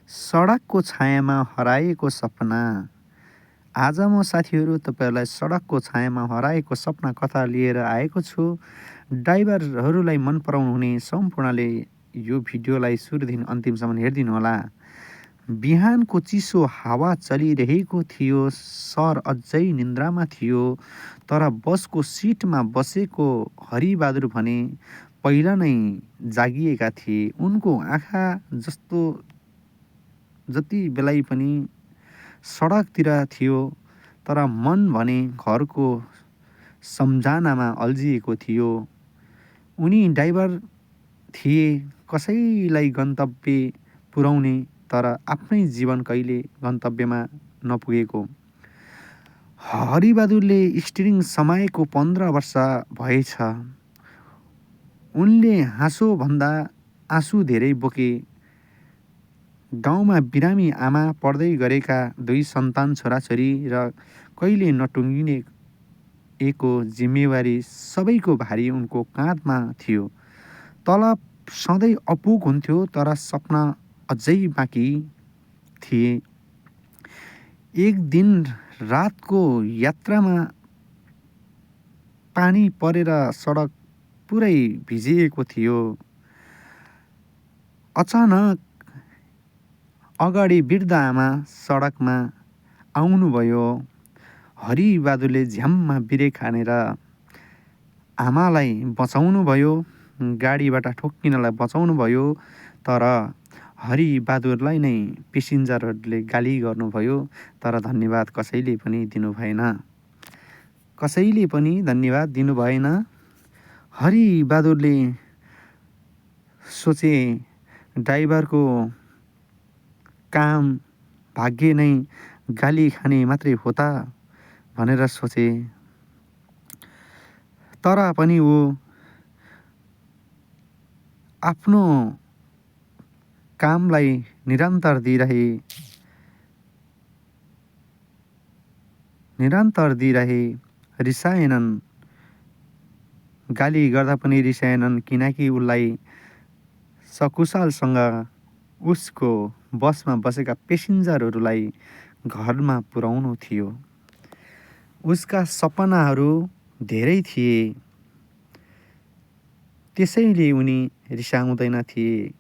सडकको छायामा हराएको सपना। आज म साथीहरू तपाईँहरूलाई सडकको छायामा हराएको सपना कथा लिएर आएको छु। ड्राइभरहरूलाई मन पराउनुहुने सम्पूर्णले यो भिडियोलाई सुरुदेखि अन्तिमसम्म हेरिदिनुहोला। बिहानको चिसो हावा चलिरहेको थियो। सर अझै निन्द्रामा थियो। तर बसको सिटमा बसेको हरिबहादुर भने पहिला नै जागिएका थिए। उनको आँखा जति बेलै पनि सडकतिर थियो, तर मन भने घरको सम्झनामा अल्झिएको थियो। उनी ड्राइभर थिए, कसैलाई गन्तव्य पुर्याउने, तर आफ्नै जीवन कहिले गन्तव्यमा नपुगेको। हरिबहादुरले स्टियरिङ समाएको 15 वर्ष भएछ। उनले हाँसोभन्दा आँसु धेरै बोके। गाउँमा बिरामी आमा, पढ्दै गरेका 2 सन्तान छोराछोरी र कहिले नटुङ्गिएको जिम्मेवारी सबैको भारी उनको काँधमा थियो। तलब सधैँ अपुग हुन्थ्यो, तर सपना अझै बाँकी थिए। एक दिन रातको यात्रामा पानी परेर सडक पुरै भिजिएको थियो। अचानक अगाडि वृद्ध आमा सडकमा आउनुभयो। हरिबहादुरले झ्याम्मा ब्रेक हानेर आमालाई बचाउनु भयो, गाडीबाट ठोक्किनलाई बचाउनु भयो। तर हरिबहादुरलाई नै पेसेन्जरहरूले गाली गर्नुभयो। तर धन्यवाद कसैले पनि दिनु भएन। हरिबहादुरले सोचे, ड्राइभरको काम भाग्य नै गाली खाने मात्रै हो त भनेर सोचे। तर पनि ऊ आफ्नो कामलाई निरन्तर दिइरहे। रिसाएनन्, गाली गर्दा पनि रिसाएनन्, किनकि उसलाई सकुशलसँग उसको बसमा बसेका पेसेन्जरहरूलाई घरमा पुर्याउनु थियो। उसका सपनाहरू धेरै थिए, त्यसैले उनी रिसाउँदैन थिए।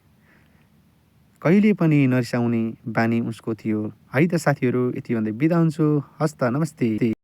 कहिले पनि नरिसाउने बानी उसको थियो। है त साथीहरू, यति भन्दै बिदा हुन्छु। हस्त, नमस्ते।